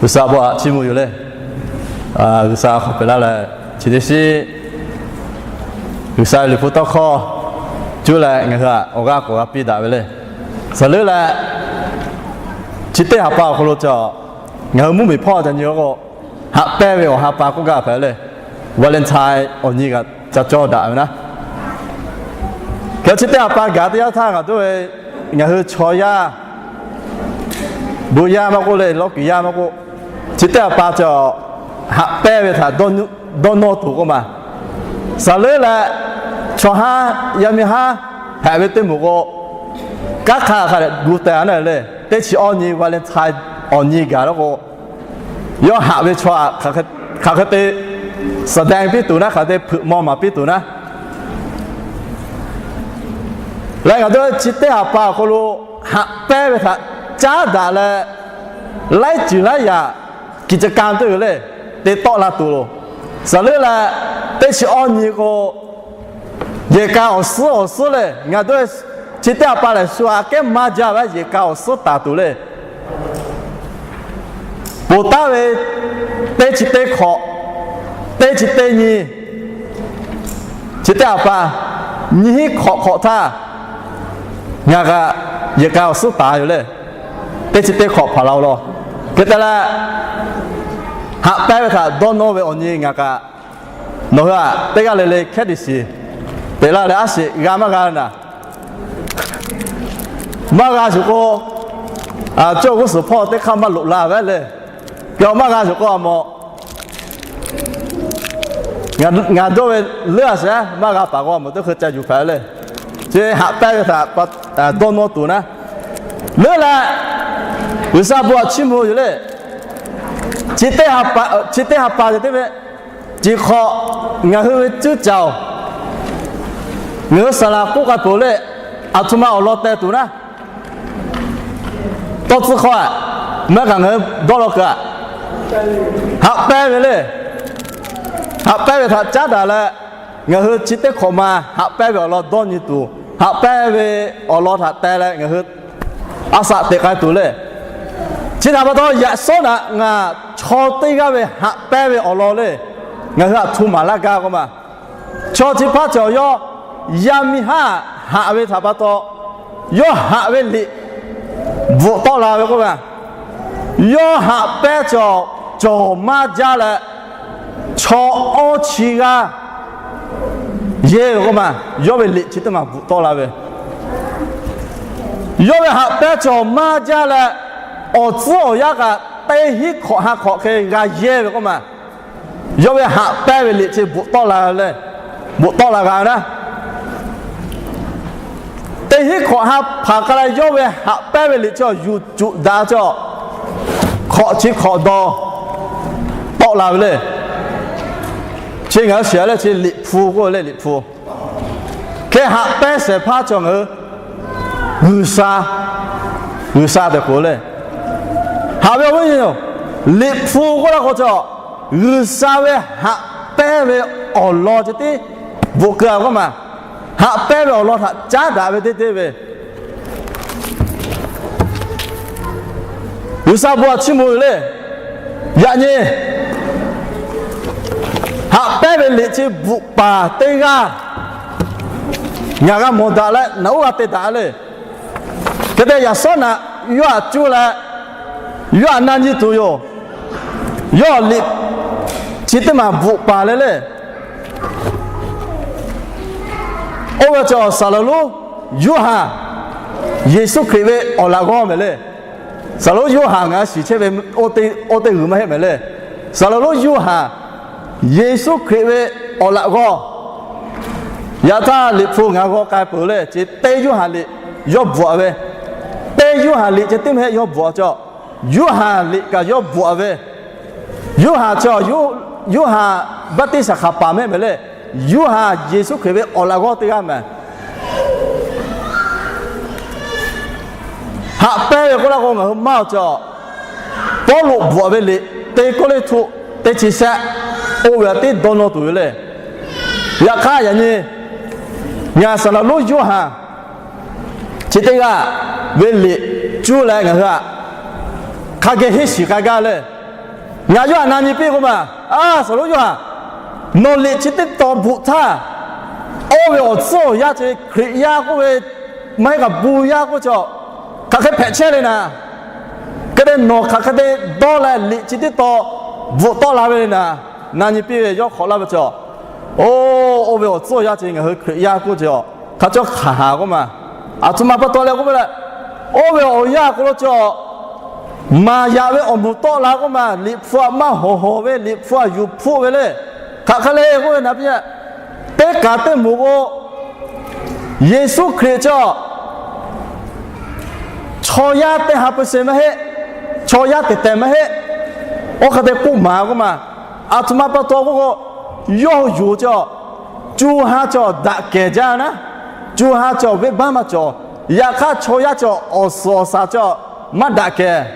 G'uiˬsha bon aꞈ chiˇ mvuh yoˬ le. G'uiˬsha hk'aw pehꞈ laˇ leh, chi teˇ shiˉ G'uiˬsha ve Liꞈ hpu tawˇ hkawˇ cuˇ leh ngaˬ hui aꞈ awˬ g'aˇ k'awꞈ g'a piˇ daꞈ ve le. Saˍ leuˉ leh, chi teˇ ha pa awˬ hk'aw lo cawˬ, ngaˬ hui mvuhˇmiˬ hpawˇ ca nyi k'o, haꞈ pehnˇ ve awˬ ha pa k'oˆ gaˇ hpehꞈ le. Valentine awˬ nyi kaꞈ ca cawˇ daꞈ ve naˉ. Hk'e chi teˇ ha pa gaˬ teˇ yanˇ htaˇ ngaˬ dawˇ ve, ngaˬ hui chaw yaˇ, bon yaˇ maˇ k'oˆ le, lawˇ kiˬ yaˇ maˇ k'oˆ, chi teˇ ha pa cawˬ, haꞈ pehnˇ ve htaꞈ dawˇ nawˇ tuˬ k'oˆ ma. Saˍ leuˉ leh, chaw haˉ, yaˇ miˇ haˉ hpehꞈ ve teˇ moˍ k'o, kanˉ hk'a hk'a leh gu teh a naˉ le. Teˇ chi awˇ nyi Valentine awˬ nyi gaˬ la k'o, yawˇ haꞈ ve chaw aꞈ hk'aˬ hk'e te suhˍ deh piˇ tuˬ naˉ, hk'aˬ hk'e te hpeuꞈ maw maˍ piˇ tuˬ naˉ. Leh ngaˬ dawˇ chi teˇ ha pa awˬ hk'aw lo haꞈ pehnˇ ve htaꞈ caˉ daꞈ leh, laiˉ ceuˬ laiˉ yaꞈ kiꞈ ca ka teˇ g'uiˬ le, te tawˆ la tuˬ loˬ. Saˍ leuˉ leh, teˇ chi awˇ nyi k'o, yehˬ ka awˬ suhˉ awˬ suhˉ le, ngaˬ dawˇ chi teˇ ha pa lehˬ shu aꞈ kehˉ maˇ jaˇ ve yehˬ ka awˬ suhˉ taˍ tuˬ le. Ponˬ taˉ ve teˇ chi teˇ hk'awꞈ, teˇ chi teˇ nyi, chi teˇ ha pa nyiˇ hinˉ hk'awꞈ hk'awꞈ htaˇ, ngaˬ kaꞈ yehˬ ka awˬ suhˉ taˍ yoˬ le. Teˇ chi teˇ hk'awꞈ hpaˍ la-o law. Hk'e te leh, haꞈ pehnˇ ve htaꞈ dawˇ nawˇ ve awˬ nyi ngaˬ kaꞈ, nawˬ hui aꞈ teˇ g'aˇ le le hkehˉ teꞈ shiˍ teꞈ laˇ leh, aˉ sheˍ g'a maˇ g'a naˬ. Maˇ g'a shuˍ k'o, cawˇ g'uˇ suhˍ hpawˇ teˇ hk'aˇ maˇ loꞈ la ve le. Kehˬ maˇ g'a shuˍ k'o a mawˬ, ngaˬ dawˇ ve leuˉ a sheˍ, maˇ g'a paˍ k'o a mawˬ teˇ hkui ca yuˬ hpehꞈ le. Chi haꞈ pehnˇ ve htaꞈ dawˇ nawˇ tuˬ naˉ. Leuˉ leh, G'uiˬsha bon aꞈ chiˇ mvuh yoˬ le. Chi teˇ ha pa ceh teˇ ve, chi hk'awꞈ ngaˬ hui ve cuˉ caˬ-oˬ, ngaˬ hui saˍ laˍ k'oˆ k'ai peuˬ le. Aˬ htoꞈ ma awˬ lawn teh tuˬ naˉ, tawˇ tcuhˇ hk'aw aꞈ, maˇ kaꞈ ngaˬ hui dawˇ law kuiˬ aꞈ, haꞈ pehnˇ ve le. Haꞈ pehnˇ ve htaꞈ caˉ daꞈ leh, ngaˬ hui chi teˇ hk'awꞈ ma haꞈ pehnˇ ve awˬ lawn dawˇ nyi tuˬ, haꞈ pehnˇ ve awˬ lawn htaꞈ teh leh ngaˬ hui a shaꞈ teꞈ k'ai tuˬ le. Chi htaꞈ pa taw, yaꞈ shawˉ naꞈ ngaˬ chaw teˇ g'aˇ ve haꞈ pehnˇ ve awˬ lawn le, ngaˬ hui aꞈ hto maˍ laˇ gaˇ k'oˆ ma. Chaw chi hpaˇ cawˬ yawˇ yaˇ miˇ haˉ haꞈ ve htaꞈ pa taw, yawˇ haꞈ ve liꞈ bvuhꞈ tawˆ la ve k'oˆ ma. Yawˇ haꞈ pehnˇ cawˬ, cawˬ maˇ jaˇ leh, chaw awˇ chi g'aˇ yehˇ ve k'oˆ ma. Yawˇ ve liꞈ chi teˇ maˬ bvuhꞈ tawˆ la ve, yawˇ ve haꞈ pehnˇ cawˬ maˇ jaˇ leh, awˬ tcuhˉ awˬ yanˇ kaꞈ teˇ hinˉ hk'awꞈ ha hk'awꞈ hk'e g'a yehˇ ve k'oˆ ma. Yawˇ ve haꞈ pehnˇ ve liꞈ chi bvuhꞈ tawˆ la leh, bvuhꞈ tawˆ la g'a ve naˉ. Teˇ hinˉ hk'awꞈ ha hpaˍ k'a leh yawˇ ve haꞈ pehnˇ ve liꞈ chi yuˬ cuꞈ daꞈ cawˬ, hk'awꞈ chi hk'awꞈ dawˬ tawˆ la ve le. Chi ngaˬ hui shiˍ leh chi liꞈ hpu k'oˆ ve le, liꞈ hpu. Hk'e haꞈ pehnˇ shehˍ hpaˇ cawˬ ngaˬ hui G'uiˬsha, G'uiˬsha tehꞈ k'oˆ le. Haꞈ ve awˬ viˉ nyi-oˬ, liꞈ hpu k'oˆ laˇ k'o cawˬ, G'uiˬsha ve haꞈ pehnˇ ve awˬ lawn ceh tiˉ bvuhꞈ keu a k'oˆ ma. Haꞈ pehnˇ ve awˬ lawn htaꞈ caˉ daꞈ ve teˇ teˇ ve G'uiˬsha bon aꞈ chiˇ mvuh ve le. Yaꞈ nyi, haꞈ pehnˇ ve liꞈ chi bvuhꞈ paˍ teˇ g'aˇ ngaˬ g'a mawˬ daꞈ leh naˬ uˉ g'a te daꞈ le. Hk'e te yaꞈ shawˉ naꞈ yawˇ htaꞈ cuˇ leh, yawˇ htaꞈ na nyi tuˬ yoˬ. Yawˇ liꞈ chi teˇ maˬ bvuhꞈ paˍ le le. Oˇ ve cawˬ Saˍ laˍ lonˉ Yoˇhanˬ, Yeˍsuˆ Hkriꞈ ve awˬ laꞈ g'awˇ mehˍ le. Saˍ laˍ lonˉ Yoˇhanˬ ngaˬ shiˍ chehˇ ve oˇ teˇ g'uiˬ maˇ heˆ mehˍ le. Saˍ laˍ lonˉ Yoˇhanˬ, Yeˍsuˆ Hkriꞈ ve awˬ laꞈ g'awˇ. Yaꞈ htaˇ liꞈ hpu ngaˬ g'aw k'ai peuˬ le, chi teˇ Yoˇhanˬ liꞈ yawˇ bvuhꞈ ve, teˇ Yoˇhanˬ liꞈ ceh tiˉ mehˍ yawˇ bvuhꞈ cawˬ. Yoˇhanˬ liꞈ kaꞈ yawˇ bvuhꞈ ve, Yoˇhanˬ cawˬ, Yoˇhanˬ baˆtiˆsaˬ hk'aˬ paˍ mehˍ mehˍ le. Yoˇhanˬ Yeˍsuˆ Hkriꞈ ve awˬ laꞈ g'awˇ teˇ g'aˇ mehˍ. Haꞈ pehnˇ ve k'oˆ laˇ k'o ngaˬ hui maˇ awˬ cawˬ. Pawˇluꞈ bvuhꞈ ve liꞈ teˇ Kawˇrenˍhtuˆ teˇ chi shehˆ, oˇ ve aꞈ tiˉ dawˇ nawˇ tuˬ ve le. Yaꞈ hk'aˇ yaꞈ nyi, ngaˬ Saˍ laˍ lonˉ Yoˇhanˬ chi teˇ g'aˇ ve liꞈ cuˇ leh ngaˬ hui aꞈ hk'a geh henˇ shiˍ k'ai gaˇ le. Ngaˬ yawˇ htaꞈ na nyi piˇ k'oˆ ma, a, saˍ laꞈ lonˉ yawˇ htaꞈ, nawˬ liꞈ chi teˇ tawn bvuhꞈ htaˇ, oˇ ve awˬ tcuhˉ awˬ yanˇ chi Hkriꞈ yaˇ k'oˆ ve, maˇ heˆ kaꞈ bon yaˇ k'oˆ chi, hk'aˬ hk'e hpehꞈ chehˇ le naˍ. Hk'e te nawˬ hk'aˬ hk'e te dawˇ leh liꞈ chi teˇ tawn bvuhꞈ tawˆ la ve le naˍ. Na nyi piˇ ve yawˇ hk'awꞈ laˇ ve chi, oˇ, oˇ ve awˬ tcuhˉ awˬ yanˇ chi ngaˬ hui Hkriꞈ yaˇ k'oˆ chi, hk'a cawˇ hk'aˬ haˍ k'oˆ ma. Aˬ htoꞈ ma pa taw leh k'oˆ ve le, oˇ ve awˬ yanˇ k'o lo chi, maˍ yaꞈ ve awˬ moˍ tawˆ la k'oˆ ma, liꞈ hpu htaꞈ maˇ hawˍ hawˍ ve, liꞈ hpu htaꞈ yuˬ hpfuhˆ ve le. Hk'aˬ hk'e le k'oˆ ve naˍ piˇ, teˇ kaꞈ teˇ moˍ k'o, Yeˍsuˆ Hkriꞈ chi chaw yaˇ teˇ ha percent maˇ heˆ, chaw yaˇ tehˬ tehˬ maˇ heˆ. Oˇ hk'e te k'oˆ maˍ k'oˆ ma. Aˬ htoꞈ ma pa taw k'oˆ k'o, yawˇ hui yoˬ chi, co ha chi daꞈ kehˬ jaˇ naˉ, co ha chi venˇbaˆ maˇ cawˬ. Yaꞈ hk'aˇ chaw yaˇ chi awˬ suhˍ awˬ shaˍ chi maˇ daꞈ kehˬ.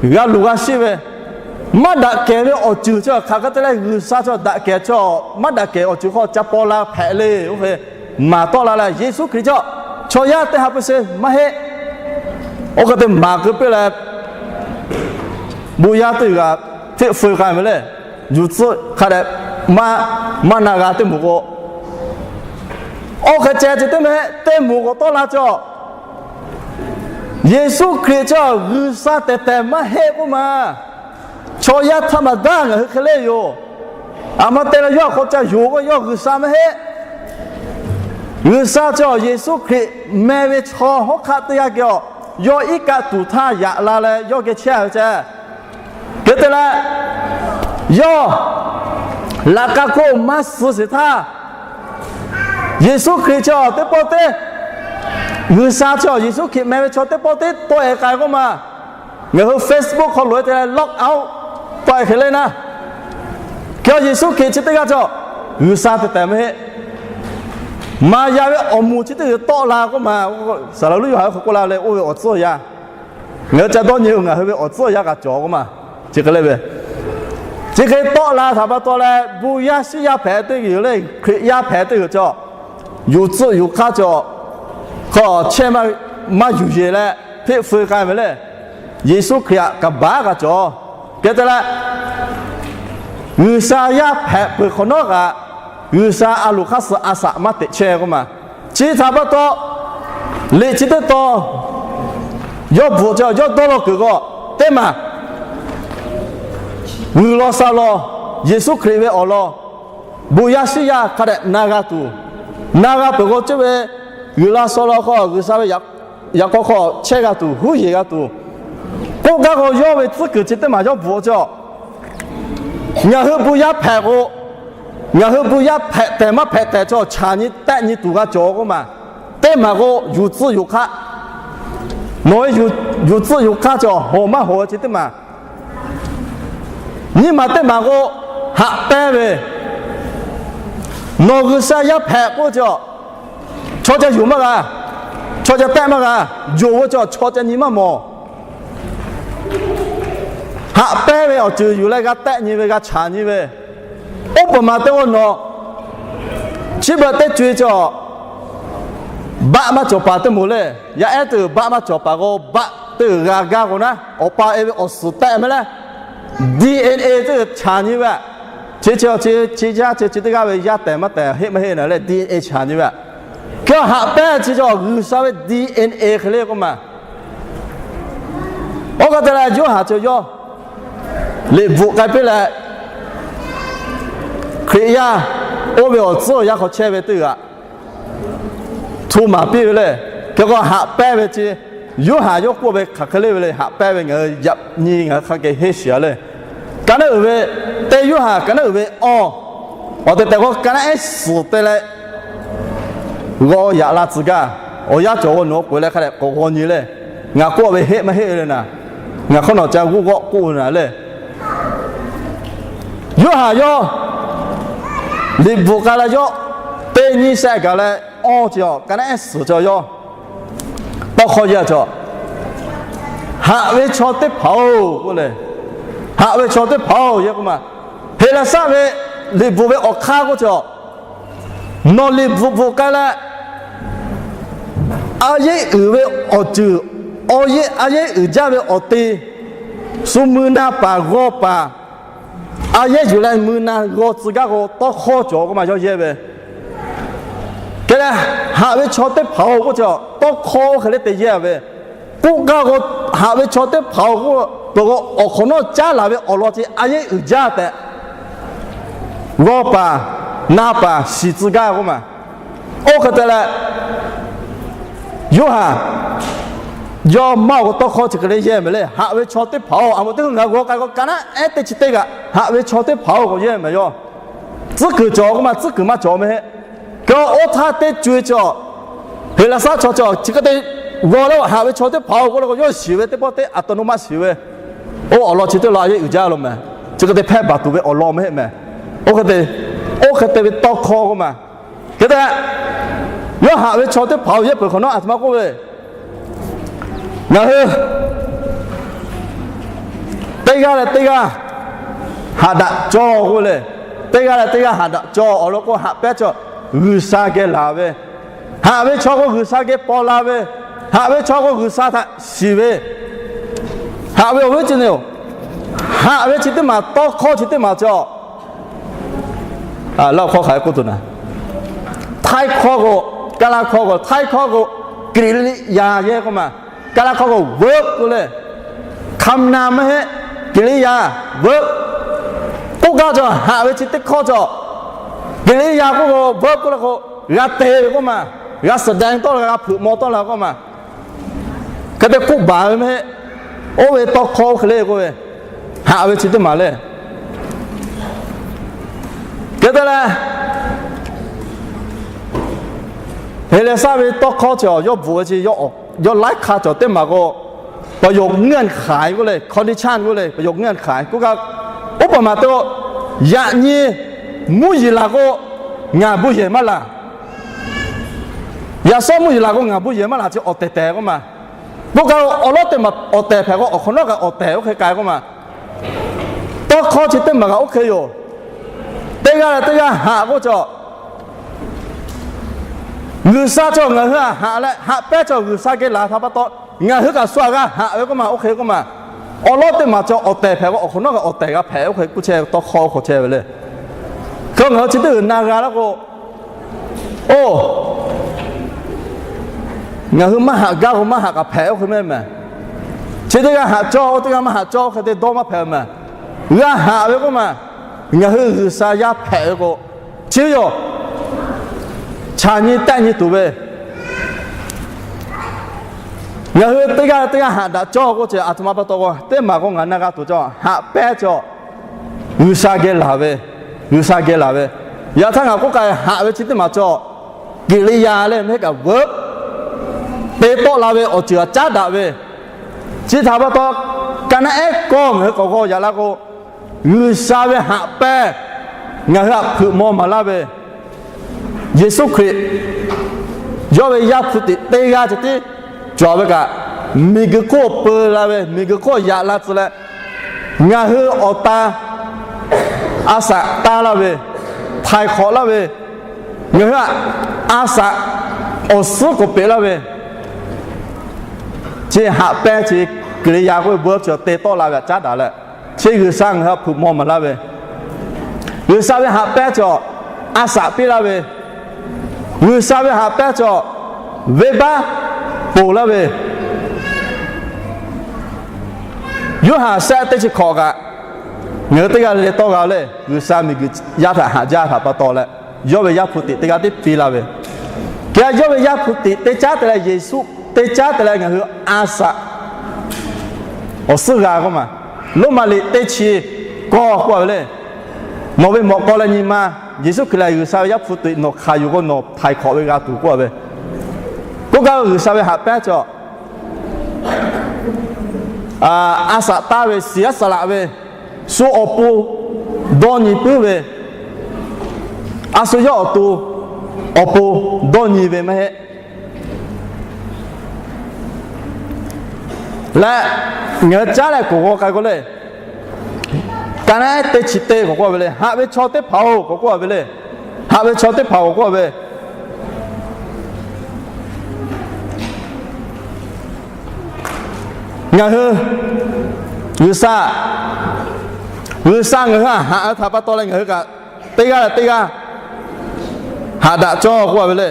G'a luˬ g'a sheˆ ve, maˇ daꞈ kehˬ ve awˬ ceuˬ chi hk'aˬ hk'e te leh G'uiˬsha chi daꞈ kehˬ chi, maˇ daꞈ kehˬ awˬ ceuˬ hk'aw ca paw la hpehꞈ le. Oˇ hk'e maˍ tawˆ la leh Yeˍsuˆ Hkriꞈ chi chaw yaˇ teˇ ha percent maˇ heˆ. Oˇ hk'e te maˍ keu piˇ leh, bon yaˇ teˇ g'aˇ hteˆ feu k'ai ve le. Yuˬ tcuhˆ hk'a dehꞈ maˇ na g'a teˇ moˍ k'o, oˇ hk'e ceh ceh teˇ mehˆ teˇ moˍ k'awꞈ tawˆ la chi, Yeˍsuˆ Hkriꞈ chi G'uiˬsha tehˬ tehˬ maˇ heˆ k'oˆ ma. Chaw yaˇ htaꞈ maˍ daˇ ngaˬ hui hk'e le yoˬ. Aˬ ma te leh yawˇ hk'aw ca yonˍ k'o yawˇ G'uiˬsha maˇ heˆ. G'uiˬsha chi Yeˍsuˆ Hkriꞈ meh ve chaw hawˉ hk'aˆ teˇ g'aˇ geh awˬ, yawˇ iˉ kaˆ tuˬ htaˇ yaꞈ la leh yawˇ geh chehˇ ve ceh. Hk'e te leh, yawˇ laꞈ ka hk'oˆ maˇ suh sheˍ htaˇ, Yeˍsuˆ Hkriꞈ chi teˇ pawˆ teˇ, G'uiˬsha chi Yeˍsuˆ Hkriꞈ meh ve chaw teˇ pawˆ teˇ tawˆ-e k'ai k'oˆ ma. Ngaˬ hui Facebook hk'aw loꞈ-e te leh log out tawˆ-e hk'e le naˉ. Hk'e Yeˍsuˆ Hkriꞈ chi teˇ g'aˇ chi G'uiˬsha tehˬ tehˬ maˇ heˆ. Maˍ yaꞈ ve awˬ moˍ chi teˇ g'uiˬ tawˆ la k'oˆ ma. Saˍ laꞈ lonˉ Yoˇhanˬ hk'aw k'oˆ la leh oˇ ve awˬ tcuhˉ awˬ yanˇ, ngaˬ hui ca dawˇ nyi-o, ngaˬ hui ve awˬ tcuhˉ awˬ yanˇ kaꞈ cawˬ k'oˆ ma. Chi hk'e le ve, chi hk'e tawˆ la htaꞈ pa taw leh bon yaˇ shiˉ yaˇ hpehꞈ teˇ g'uiˬ le, Hkriꞈ yaˇ hpehꞈ teˇ g'uiˬ chi, yuˬ tcuhˆ yuˬ hk'aˇ cawˬ, hk'aw chehˇ maˇ yuˬ yeˬ leh hteˆ feu k'ai ve le. Yeˍsuˆ Hkriꞈ htaꞈ kaꞈ baˬ kaꞈ cawˬ. Hk'e te leh, G'uiˬsha yaˇ hpehꞈ peuˬ hk'awꞈ nawˉ kaꞈ, G'uiˬsha a loˍ hk'aˇ suh a shaꞈ maˇ teꞈ chehˇ k'oˆ ma. Chi htaꞈ pa taw, liꞈ chi teˇ tawn yawˇ bvuhꞈ cawˬ, yawˇ dawˇ law kuiˬ k'o, teˇ maˬ g'uiˬ law sha law, Yeˍsuˆ Hkriꞈ ve awˬ lawn, bon yaˇ shiˉ yaˇ hk'a dehꞈ na g'a tuˬ, na g'a peuˬ k'o, cuˇ ve g'uiˬ law sha law hk'aw G'uiˬsha ve yaꞈ k'aw hk'aw chehˇ g'a tuˬ, huˉ yeˬ g'a tuˬ k'oˆ gaˇ k'o, yawˇ ve tcuhˉ kuiˬ chi teˇ maˬ yawˇ bvuhꞈ cawˬ. Ngaˬ hui bon yaˇ hpehꞈ k'o, ngaˬ hui bon yaˇ hpehꞈ tehˬ maˇ hpehꞈ tehˬ chaw chaꞈ nyi tehˆ nyi tuˬ g'a cawˬ k'oˆ ma. Teˇ maˬ k'o, yuˬ tcuhˆ yuˬ hk'aˇ, nawˬ ve yuˬ tcuhˆ yuˬ hk'aˇ cawˬ hawˍ maˇ hawˍ chi teˇ maˬ. Nyiˇ maˬ teˇ maˬ k'o, haꞈ pehnˇ ve, nawˬ G'uiˬsha yaˇ hpehꞈ k'oˆ cawˬ, chaw ca yuˬ maˇ g'a, chaw ca tehˆ maˇ g'a, yonˍ ve cawˬ chaw ca nyi maˇ mawˬ. Haꞈ pehnˇ ve awˬ ceuˬ yuˬ leh g'a tehˆ nyi ve, g'a chaꞈ nyi ve, oˇ peuˬ maˬ teˇ g'aˇ nawˬ chi beuꞈ teˇ co-e cawˬ, baˆ maˇ cawˬ paˍ teˇ moˍ le. Yaˇ ehˉ teˇ g'uiˬ baˆ maˇ cawˬ paˍ k'o, baˆ teˇ g'uiˬ g'a gaˇ k'o naˉ, awˬ pa e ve awˬ suhˍ tehˆ meh leh, DNA teˇ g'uiˬ chaꞈ nyi ve, chi chi chi chi yaˇ chi chi teˇ g'aˇ ve yaˇ tehˬ maˇ tehˬ heˆ maˇ heˆ naˬ leh DNA chaꞈ nyi ve. Hk'e haꞈ pehnˇ chi cawˬ G'uiˬsha ve DNA hk'e le k'oˆ ma. Oˇ hk'e te leh Yoˇhanˬ cawˬ yawˇ liꞈ bvuhꞈ k'ai piˇ leh, Hkriꞈ yaˇ oˇ ve awˬ tcuhˉ awˬ yanˇ hk'aw chehˇ ve teˇ g'aˇ htu maˍ piˇ ve le. Hk'e k'o haꞈ pehnˇ ve chi, Yoˇhanˬ yawˇ k'oˆ ve hk'aˬ hk'e le ve le, haꞈ pehnˇ ve ngaˬ hui yaꞈ nyi ngaˬ hui hk'a geh henˇ shiˍ-a le. Ka naˉ uiˍ ve, teˇ Yoˇhanˬ ka naˉ uiˍ ve awˇ, awˬ tehˬ tehˬ k'o ka naˉ ehˉ suhˍ te leh g'aw yaꞈ la tcuh gaˇ. Awˬ yanˇ cawˬ g'aw nawˬ k'oꞈ-e leh hk'a dehꞈ k'awꞈ g'aw nyi le. Ngaˬ k'oˆ ve heˆ maˇ heˆ le naˍ. Ngaˬ hk'aw nawˬ ca g'uˇ g'awˆ k'oˆ ve naˍ le. Yoˇhanˬ yawˇ liꞈ bvuhꞈ k'ai la yawˇ teˇ nyi shehˆ gaˬ leh awˇ cawˬ, ka naˉ ehˉ suhˍ cawˬ yawˇ tawˇ hk'aw yaˇ cawˬ. Haꞈ ve chaw teˇ hpaˍ-oˬ k'oˆ le. Haꞈ ve chaw teˇ hpaˍ-oˬ yehˬ k'oˆ ma. Heˍlaˍsaˆ ve liꞈ bvuhꞈ ve awˬ hk'aˇ k'oˆ cawˬ, nawˬ liꞈ bvuhꞈ bvuhꞈ k'ai leh, a yehˉ uiˍ ve awˬ ceuˬ, a yehˉ uiˍ jaˇ ve awˬ te, shu mui na paˍ g'aw paˍ, a yehˉ yuˬ leh mui na g'aw tcuh gaˇ k'o, tawˇ hkawˇ cawˬ k'oˆ ma yawˇ yehˇ ve. Hk'e leh, haꞈ ve chaw teˇ hpaˍ-oˬ k'oˆ chi, tawˇ hkawˇ oˇ hk'e le te yehˇ ve. K'oˆ gaˇ k'o, haꞈ ve chaw teˇ hpaˍ-oˬ k'oˆ, peuˬ k'o awˬ hk'awꞈ nawˉ caˉ laˬ ve awˬ lawn chi a yehˉ uiˍ jaˇ tehꞈ, g'aw paˍ, na paˍ shiˍ tcuh gaˇ k'oˆ ma. Oˇ hk'e te leh, Yoˇhanˬ yawˇ maˇ-oˬ k'o tawˇ hkawˇ chi hk'e le yehˇ mehˍ le. Haꞈ ve chaw teˇ hpaˍ-oˬ, a moˍ teˇ hkui ngaˬ g'aw k'ai k'o, ka naˉ ehˉ teˇ chi teˇ g'aˇ haꞈ ve chaw teˇ hpaˍ-oˬ k'oˆ yehˇ mehˍ yawˇ. Tcuhˉ kuiˬ cawˬ k'oˆ ma, tcuhˉ kuiˬ maˇ cawˬ mehˍ heˆ. K'o oˇ htaˇ teˇ co-e cawˬ, Heˍlaˍsaˆ chaw cawˬ chi hk'e te g'aw leh haꞈ ve chaw teˇ hpaˍ-oˬ k'oˆ le k'o, yawˇ shiˍ ve teˇ pawˆ teˇ a ta nu maˇ shiˍ ve. Oˇ awˬ lawn chi teˇ lawn a yehˉ uiˍ jaˇ lo mehˍ. Chi hk'e te hpehˇ baˬ tuˬ ve awˬ lawn mehˍ heˆ mehˍ. Oˇ hk'e te, oˇ hk'e te ve tawˇ hkawˇ k'oˆ ma. Hk'e te, yawˇ haꞈ ve chaw teˇ hpaˍ-oˬ, yehˇ peuˬ hk'awꞈ nawˉ a htoꞈ ma k'oˆ ve, ngaˬ hui teˇ g'aˇ leh teˇ g'aˇ haꞈ daꞈ cawˇ k'oˆ le. Teˇ g'aˇ leh teˇ g'aˇ haꞈ daꞈ cawˇ awˬ lawn k'o, haꞈ pehnˇ cawˬ G'uiˬsha geh laˬ ve. Haꞈ ve chaw k'o G'uiˬsha geh paw la ve. Haꞈ ve chaw k'o G'uiˬsha htaꞈ shiˍ ve. Haꞈ ve awˬ viˉ chi neˇ-oˬ, haꞈ ve chi teˇ maˬ, tawˇ hkawˇ chi teˇ maˬ cawˬ. Laˇ hkawˇ hk'aˬ hk'e k'oˆ tuˬ na, Htaiˇ hkawˇ k'o, Kaˇlaˇ hkawˇ k'o, Htaiˇ hkawˇ k'o, กิริยา yehˇ k'oˆ ma. Kaˇlaˇ hkawˇ k'o verb k'oˆ le. คำนาม mehˍ heˆ, กิริยา verb. K'oˆ gaˇ cawˬ, haꞈ ve chi teˇ hkawˇ cawˬ. กิริยา k'oˆ k'o verb k'oˆ le k'o, g'a te ve k'oˆ ma. G'a แสดง tawˆ la, g'a hpeuꞈ maw tawˆ la k'oˆ ma. Hk'e te k'oˆ baˬ ve mehˍ heˆ. Oˇ ve tawˇ hkawˇ oˇ hk'e le k'oˆ ve, haꞈ ve chi teˇ maˬ le. Hk'e te leh, Heˍlaˍsaˆ ve tawˇ hkawˇ chi yawˇ bvuhꞈ ve chi, yawˇ laiˉ hk'aˇ cawˬ teˇ maˬ k'o, ประโยคเงื่อนไข k'oˆ le, condition k'oˆ le, ประโยคเงื่อนไข k'oˆ gaˇ. Oˇ paˍ maˬ te, yaꞈ nyi mvuhˇ yeˬ laˬ k'o, ngaˬ bon yehˬ maˇ laˬ. Yaꞈ shawˉ mvuhˇ yeˬ laˬ k'o, ngaˬ bon yehˬ maˇ laˬ chi awˬ tehˬ tehˬ k'oˆ ma. K'oˆ gaˇ, awˬ lawˉ teˇ maˬ awˬ tehˬ hpehꞈ k'o, awˬ hk'awꞈ nawˉ kaꞈ awˬ tehˬ oˇ hk'e k'ai k'oˆ ma. Tawˇ hkawˇ chi teˇ maˬ kaꞈ oˇ hk'e yoˬ. Teˇ g'aˇ leh teˇ g'aˇ haꞈ k'oˆ cawˬ. G'uiˬsha cawˬ ngaˬ hui haꞈ leh, haꞈ pehnˇ cawˬ G'uiˬsha geh laˬ htaꞈ pa taw, ngaˬ hui kaꞈ shu aꞈ g'a haꞈ ve k'oˆ ma, oˇ hk'e k'oˆ ma. Awˬ lawˉ teˇ maˬ cawˬ awˬ tehˬ hpehꞈ k'o, awˬ hk'awꞈ nawˉ kaꞈ awˬ tehˬ g'a hpehꞈ, oˇ hk'e k'oˆ chehˇ ve tawˇ hkawˇ oˇ hk'aw chehˇ ve le. Hk'e ngaˬ hui chi teˇ g'uiˬ na g'a laˇ k'o, oˇ, ngaˬ hui maˇ haꞈ gaˇ k'o maˇ haꞈ kaꞈ hpehꞈ oˇ hk'e mehˍ mehˍ. Chi teˇ g'aˇ haꞈ cawˇ, oˇ teˇ g'aˇ maˇ haꞈ cawˇ, oˇ hk'e te dawˇ maˇ hpehꞈ mehˍ. G'a haꞈ ve k'oˆ ma, ngaˬ hui G'uiˬsha yaˇ hpehꞈ ve k'o, chi ve yoˬ. Chaꞈ nyi tehˆ nyi tuˬ ve, ngaˬ hui teˇ g'aˇ teˇ g'aˇ haꞈ daꞈ cawˇ k'oˆ ce, a htoꞈ ma pa taw k'o, teˇ maˬ k'o ngaˬ na g'a tuˬ cawˬ, haꞈ pehnˇ cawˬ G'uiˬsha geh laˬ ve, G'uiˬsha geh laˬ ve. Yaꞈ htaˇ ngaˬ k'oˆ k'ai, haꞈ ve chi teˇ maˬ cawˬ กิริยา le, mehˍ kaꞈ verb, te tawˆ la ve awˬ ceuˬ aꞈ caˉ daꞈ ve. Chi htaꞈ pa taw, ka naˉ ehˉ kawˇ ngaˬ hui k'awꞈ g'aw yaꞈ la k'o, G'uiˬsha ve haꞈ pehnˇ ngaˬ hui htaꞈ hpeuꞈ maw maˍ laˇ ve, Yeˍsuˆ Hkriꞈ yawˇ ve Yaˇ hpu tiꞈ teˇ g'aˇ ceh tiˉ cawˬ ve kaꞈ, miˬguiˬ hk'oˆ peu la ve, miˬguiˬ hk'oˆ yaꞈ la tcuh leh, ngaˬ hui awˬ ta a shaꞈ taˇ laˇ ve, htaiˍ hk'awꞈ laˇ ve, ngaˬ hui a shaꞈ awˬ suhˉ k'oˍ peꞈ laˇ ve, chi haꞈ pehnˇ chi กิริยา k'oˆ ve เวิร์บ cawˬ te tawˆ la ve aꞈ caˉ daꞈ leh, chi G'uiˬsha ngaˬ hui htaꞈ hpeuꞈ maw maˍ laˇ ve, G'uiˬsha ve haꞈ pehnˇ cawˬ a shaꞈ piˇ laˇ ve, G'uiˬsha ve haꞈ pehnˇ cawˬ venˇbaˆ ponˬ laˇ ve, Yoˇhanˬ shehˆ teˇ chi hkawꞈ kaꞈ, ngaˬ hui teˇ g'aˇ le le tawˇ g'a leh, G'uiˬsha miˬguiˬ yaˇ htaꞈ haꞈ jaˇ htaꞈ pa taw leh, yawˇ ve Yaˇ hpu tiꞈ teˇ g'aˇ tiˉ piˇ laˇ ve, hk'e yawˇ ve Yaˇ hpu tiꞈ teˇ caˉ te leh, Yeˍsuˆ teˇ caˉ te leh ngaˬ hui a shaꞈ awˬ suhˉ g'a k'oˆ ma. Roˉmaꞈ liꞈ teˇ chi kawˇ k'oˆ ve le, nawˬ ve mawꞈ k'aw leh nyi ma Yeˍsuˆ Hkriꞈ lehˬ G'uiˬsha ve Yaˇ hpu tiꞈ nawˬ hkanˍ yuˬ k'o nawˬ htaiˍ hk'awꞈ ve g'a tuˬ k'oˆ ve. K'oˆ gaˇ ve G'uiˬsha ve haꞈ pehnˇ cawˬ a shaꞈ taˇ ve, shiˍ yaˇ saˍ laꞈ ve, shu awˬ pon dawˇ nyi puiˉ ve, a shu yawˇ awˬ to awˬ pon dawˇ nyi ve maˇ heˆ. Leh ngaˬ hui caˉ leh k'oˍ g'aw k'ai k'o le, ka naˉ teˇ chi teˇ k'awꞈ k'oˆ ve le, haꞈ ve chaw teˇ hpaˍ-oˬ k'awꞈ k'oˆ ve le, haꞈ ve chaw teˇ hpaˍ k'awꞈ k'oˆ ve, ngaˬ hui G'uiˬsha, G'uiˬsha ngaˬ hui htaꞈ haꞈ ve htaꞈ pa taw leh ngaˬ hui kaꞈ teˇ g'aˇ leh teˇ g'aˇ haꞈ daꞈ cawˇ k'oˆ a ve le.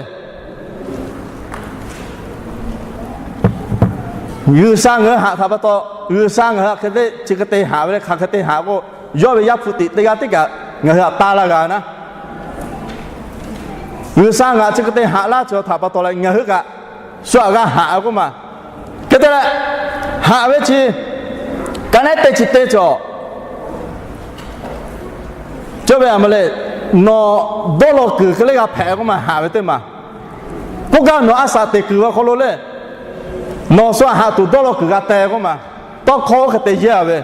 G'uiˬsha ngaˬ hui haꞈ htaꞈ pa taw, G'uiˬsha ngaˬ hui hk'e te chi hk'e te haꞈ ve le, hk'aˬ hk'e te haꞈ k'o, yawˇ ve Yaˇ hpu tiꞈ teˇ g'aˇ tiˉ kaꞈ ngaˬ hui htaꞈ taˇ laˇ g'a naˉ. G'uiˬsha ngaˬ chi hk'e te haꞈ laˇ chi htaꞈ pa taw leh ngaˬ hui kaꞈ shu htaꞈ g'a haꞈ ve k'oˆ ma. Hk'e te leh, haꞈ ve chi ka nehˉ teˇ chi teˇ cawˬ, cawˇ ve a ma le, nawˬ dawˇ law kuiˬ hk'e le g'a hpehꞈ k'oˆ ma, haꞈ ve teˇ maˬ. K'oˆ gaˇ nawˬ a shaꞈ teꞈ kuiˬ ve hk'aw lo le, nawˬ shu htaꞈ haꞈ tuˬ dawˇ law kuiˬ g'a teh k'oˆ ma, tawˇ hkawˇ oˇ hk'e te yehˇ a ve,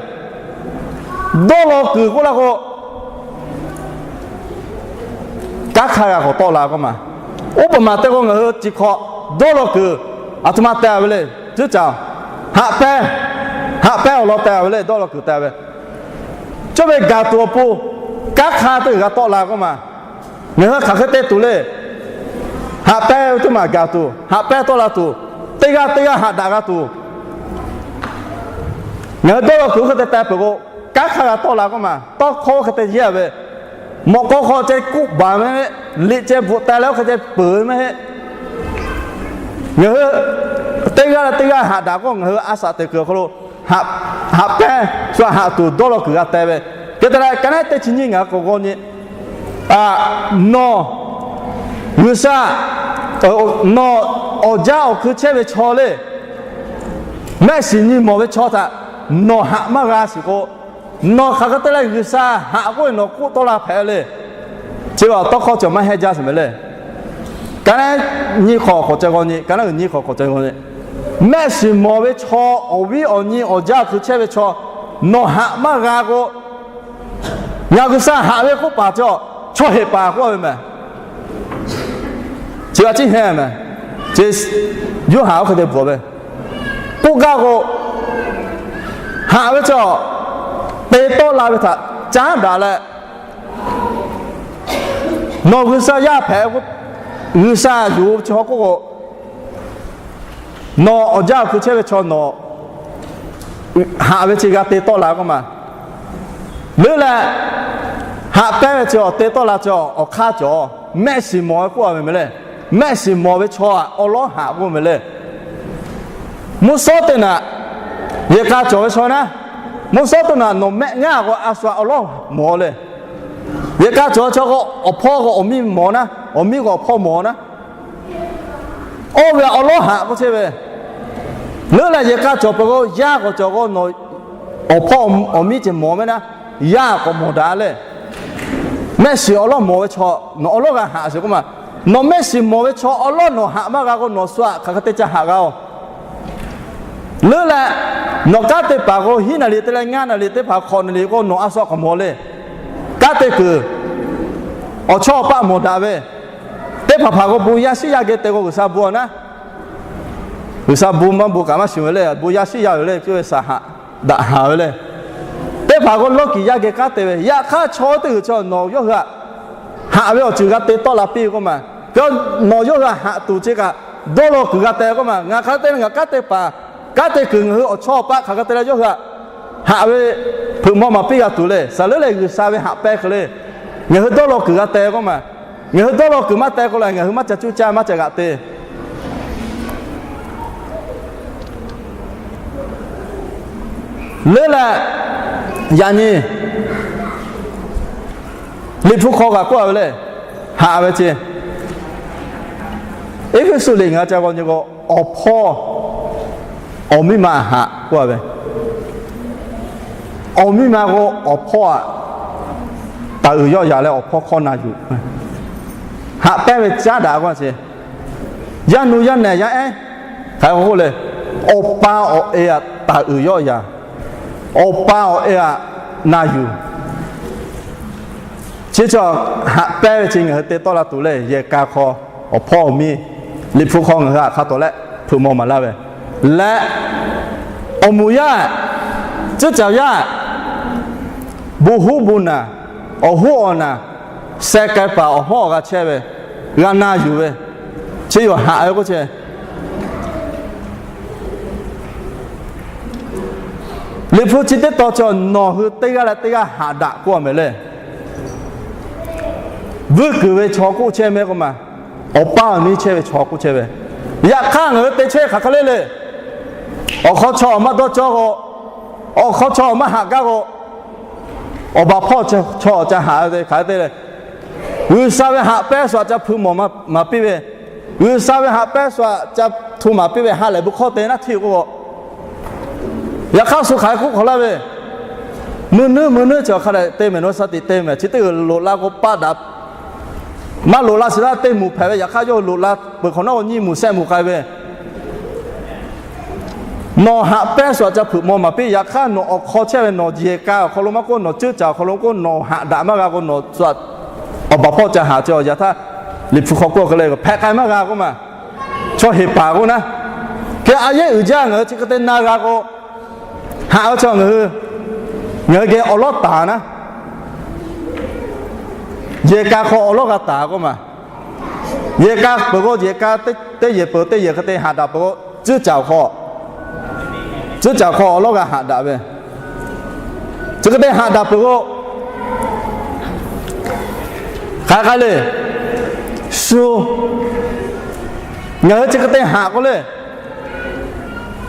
dawˇ law kuiˬ k'oˆ laˇ k'o, kanˉ hk'aˇ g'a k'awꞈ tawˆ la k'oˆ ma. Oˇ peuˬ maˬ te k'o ngaˬ hui chi hk'awꞈ dawˇ law kuiˬ aˬ htoꞈ ma teh a ve le. Cuˇ caˍ, haꞈ pehnˇ, haꞈ pehnˇ awˬ lawn teh a ve le, dawˇ law kuiˬ teh a ve. Cawˇ ve gaˬ tuˬ awˬ pon kanˉ hk'aˇ teˇ g'uiˬ g'a tawˆ la k'oˆ ma. Ngaˬ hui hk'aˬ hk'e te tuˬ le. Haꞈ pehnˇ ve teˇ maˬ gaˬ tuˬ, haꞈ pehnˇ tawˆ la tuˬ, teˇ g'aˇ teˇ g'aˇ haꞈ daꞈ g'a tuˬ, ngaˬ hui dawˇ law kuiˬ oˇ hk'e te teh peuˬ k'o, kanˉ hk'aˇ g'a tawˆ la k'oˆ ma. Tawˇ hkawˇ oˇ hk'e te yehˇ a ve, mawꞈ k'aw hk'aw ceh kuˆ baˬ ve, liꞈ ceh bvuhꞈ teh leh oˇ hk'e ceh peuˬ ve maˇ heˆ. Ngaˬ hui teˇ g'aˇ leh teˇ g'aˇ haꞈ daꞈ k'o, ngaˬ hui a shaꞈ teꞈ kuiˬ awˬ hk'aw lo haꞈ pehnˇ shu htaꞈ haꞈ tuˬ dawˇ law kuiˬ g'a teh ve. Hk'e te leh ka nehˉ teˇ chi nyiˇ ngaˬ hui k'awꞈ g'aw nyi, nawˬ, G'uiˬsha, nawˬ awˬ jaˇ awˬ hkui chehˇ ve chaw le, mehˆ shiˍ nyi mawˬ ve chaw htaꞈ nawˬ haꞈ maˇ g'a shiˍ k'o, nawˬ hk'aˬ hk'e te leh G'uiˬsha haꞈ k'oˆ ve nawˬ k'oˆ tawˆ la hpehꞈ le. Chi ve awˬ tawˇ hkawˇ cawˬ maˇ heˆ jaˇ shiˍ meh le. Ka nehˉ nyiˇ hk'awꞈ k'awꞈ ca g'aw nyi, ka nehˉ uiˍ nyiˇ hk'awꞈ k'awꞈ ca g'aw nyi. Mehˆ shiˍ mawˬ ve chaw, awˬ viˉ awˬ nyi awˬ jaˇ awˬ hkui chehˇ ve chaw, nawˬ haꞈ maˇ g'a k'o, ngaˬ G'uiˬsha haꞈ ve k'oˆ paˍ cawˬ, chaw heˍ paˍ k'oˆ ve meh. Chi a ciˉ heˆ meh. Yoˇhanˬ oˇ hk'e te bvuhꞈ ve, k'oˆ gaˇ k'o, haꞈ ve chaw te tawˆ la ve htaꞈ caˉ daꞈ leh, nawˬ G'uiˬsha yaˇ hpehꞈ, G'uiˬsha yuˬ ve chaw k'oˆ k'o, nawˬ awˬ jaˇ awˬ hkui chehˇ ve chaw nawˬ haꞈ ve chi g'a te tawˆ la k'oˆ ma. Leuˉ leh, haꞈ pehnˇ ve chi awˬ te tawˆ la chi awˬ hk'aˇ cawˬ, mehˆ shiˍ mawˬ ve k'oˆ a ve meh le. Mehˆ shiˍ mawˬ ve chaw aꞈ awˬ lawˉ haꞈ k'oˆ meh le. Mvuhˇ shawˉ teˇ naꞈ, yehˬ k'a cawˬ ve chaw naˉ, mvuhˇ shawˉ teˇ naꞈ nawˬ mehˆ ngaˇ k'o a shu aꞈ awˬ lawˉ mawˬ le. Yehˬ k'a cawˬ ve chaw k'o awˬ hpawˇ k'o awˬ miˇ mawˬ naˉ, awˬ miˇ k'o awˬ hpawˇ mawˬ naˉ, oˇ ve awˬ lawˉ haꞈ k'oˆ chehˇ ve. Leuˉ leh yehˬ k'a cawˬ peuˬ k'o, yaˇ k'awꞈ cawˬ k'o nawˬ awˬ hpawˇ awˬ miˇ ceh mawˬ ve naˉ, yaˇ k'awꞈ mawˬ daꞈ le. Mehˆ shiˍ awˬ lawˉ mawˬ ve chaw nawˬ awˬ lawˉ g'a haꞈ shiˍ k'oˆ ma. Nawˬ mehˆ shiˍ mawˬ ve chaw awˬ lawˉ nawˬ haꞈ maˇ g'a k'o, nawˬ shu aꞈ hk'aˬ hk'e te ca haꞈ g'a oˬ. Leuˉ leh, nawˬ kanˉ te paˍ k'o hiˉ naˍ riˍ te leh ngaˇ naˍ riˍ teˇ hpaˍ hk'awꞈ naˍ riˍ k'o nawˬ a shu aꞈ k'awꞈ mawˬ le. Kanˉ te kuiˬ awˬ chawˇ awˬ paˆ mawˬ daꞈ ve, teˇ hpaˍ hpaˍ k'o bon yaˇ shiˉ yaˇ geh te k'o G'uiˬsha bon a naˉ, G'uiˬsha bon maˇ bon kaꞈ maˇ shiˍ ve le, bon yaˇ shiˉ yaˇ ve le, cuˇ ve saˍ haꞈ daꞈ haˍ ve le. Teˇ hpaˍ k'o lawˇ kiˍ yaˇ geh kanˉ te ve, yaꞈ hk'aˇ chaw teˇ g'uiˬ chi nawˬ yawˇ hui aꞈ haꞈ ve awˬ ceuˬ g'a te tawˆ la piˇ ve k'oˆ ma. Nawˬ yawˇ hui aꞈ haꞈ tuˬ chi kaꞈ dawˇ law kuiˬ g'a teh k'oˆ ma. Ngaˬ hk'aˬ hk'e te leh ngaˬ kanˉ te paˍ, kanˉ te kuiˬ ngaˬ hui awˬ chawˇ awˬ paˆ hk'aˬ hk'e te leh yawˇ hui aꞈ haꞈ ve hpeuꞈ maw maˍ piˇ g'a tuˬ le. Saˍ leuˉ leh G'uiˬsha ve haꞈ pehnˇ hk'e le, ngaˬ hui dawˇ law kuiˬ g'a teh k'oˆ ma. Ngaˬ hui dawˇ law kuiˬ maˇ teh k'o leh ngaˬ hui maˇ ca cuˇ caˇ maˇ ca g'aꞈ te. Leuˉ leh, yaꞈ nyi Liꞈ hpu hk'aw kaꞈ k'oˆ a ve le, haꞈ ve chi, Eˇfeˇsuꞈ liꞈ ngaˬ hui ca g'aw nyi k'o, awˬ hpawˇ awˬ miˇ ma haꞈ k'oˆ a ve, awˬ miˇ ma k'o awˬ hpawˇ aꞈ taˍ uiˍ yawˆ yaꞈ leh awˬ hpawˇ hkawˇ na yuˬ. Haꞈ pehnˇ ve caˉ daꞈ k'oˆ a chi, yaˇ nu yaˇ nehˬ yaˇ ehˉ hk'aˬ hk'e k'oˆ le, awˬ pa awˬ e aꞈ taˍ uiˍ yawˆ yaꞈ, awˬ pa awˬ e aꞈ na yuˬ. Chi chaw haꞈ pehnˇ ve chi ngaˬ hui te tawˆ la tuˬ leh yehˬ k'a hk'aw awˬ hpawˇ awˬ miˇ Liꞈ hpu hk'aw ngaˬ hui aꞈ hk'a tawˍ leh hpeuꞈ maw maˍ laˇ ve leh, awˬ moˍ yaˇ, cuˇ caˍ yaˇ, bon huˉ bon naˬ, awˬ hoˉ awˬ naˬ, sheh k'ai paˍ awˬ hawˉ awˬ g'a chehˇ ve, g'a na yuˬ ve, chi yoˬ haꞈ ve k'oˆ chehˇ. Liꞈ hpu chi teˇ tawn chi nawˬ hui teˇ g'aˇ leh teˇ g'aˇ haꞈ daꞈ k'oˆ a mehˍ le. Vuiˇ kuiˬ ve chaw k'oˆ chehˇ mehˍ k'oˆ ma, awˬ paˇ awˬ miˇ chehˇ ve chaw k'oˆ chehˇ ve. Yaꞈ hk'aˇ ngaˬ hui te chehˇ hk'aˬ hk'e le le, awˬ hk'aw chaw awˬ maˇ dawˇ cawˇ k'o, awˬ hk'aw chaw awˬ maˇ haꞈ gaˇ k'o, awˬ baˬ hpawˇ chaw ca haꞈ ve hk'aˬ hk'e te le. G'uiˬsha ve haꞈ pehnˇ shu aꞈ ca hpui mawˬ maˍ piˇ ve, G'uiˬsha ve haꞈ pehnˇ shu aꞈ ca htu maˍ piˇ ve ha lehˬ, bon hkawˇ te naˉ htiˇ k'o, yaꞈ hk'aˇ shu hk'aˬ hk'e k'oˆ hk'awꞈ laˇ ve, meuˇ nuiˉ meuˇ nuiˉ chi awˬ hk'a dehꞈ te mehˍ, nawˬ sha tiꞈ te mehˍ, chi teˇ g'uiˬ loꞈ la k'o paˆ daꞈ. Maˇ loꞈ la shiˍ laˇ, teˇ moˍ hpehꞈ ve, yaꞈ hk'aˇ yawˇ hui loꞈ la peuˬ hk'awꞈ nawˉ k'o nyiˇ moˍ shehˆ moˍ k'ai ve. Nawˬ haꞈ pehnˇ shu aꞈ ca hpeuꞈ maw maˍ piˇ. Yaꞈ hk'aˇ nawˬ awˬ hk'aw chehˇ ve, nawˬ yehˬ ka awˬ hk'aw lo maˇ k'oˆ, nawˬ cuˇ caˍ awˬ hk'aw lo k'oˆ, nawˬ haꞈ daꞈ maˇ g'a k'o, nawˬ shu aꞈ awˬ baˬ hpawˇ ca haꞈ ce. Awˬ yaꞈ htaˇ Liꞈ hpu hk'aw k'oˆ hk'e le, hpehꞈ k'ai maˇ g'a k'oˆ ma, chaw heˍ paˍ k'oˆ naˉ. Hk'e a yehˉ uiˍ jaˇ, ngaˬ hui chi hk'e te na g'a k'o, haꞈ ve chaw ngaˬ hui, ngaˬ hui geh awˬ lawˉ taˍ naˉ. Yehˬ ka hk'aw awˬ lawˉ g'a taˍ k'oˆ ma. Yehˬ ka peuˬ k'o, yehˬ ka teˇ yehˬ peuˬ teˇ yehˬ hk'e te haꞈ daꞈ peuˬ k'o, cuˇ caˍ awˬ hk'aw, cuˇ caˍ awˬ hk'aw awˬ lawˉ g'a haꞈ daꞈ ve. Chi hk'e te haꞈ daꞈ peuˬ k'o, hk'aˬ hk'e le, shu, ngaˬ hui chi hk'e te haꞈ k'o le,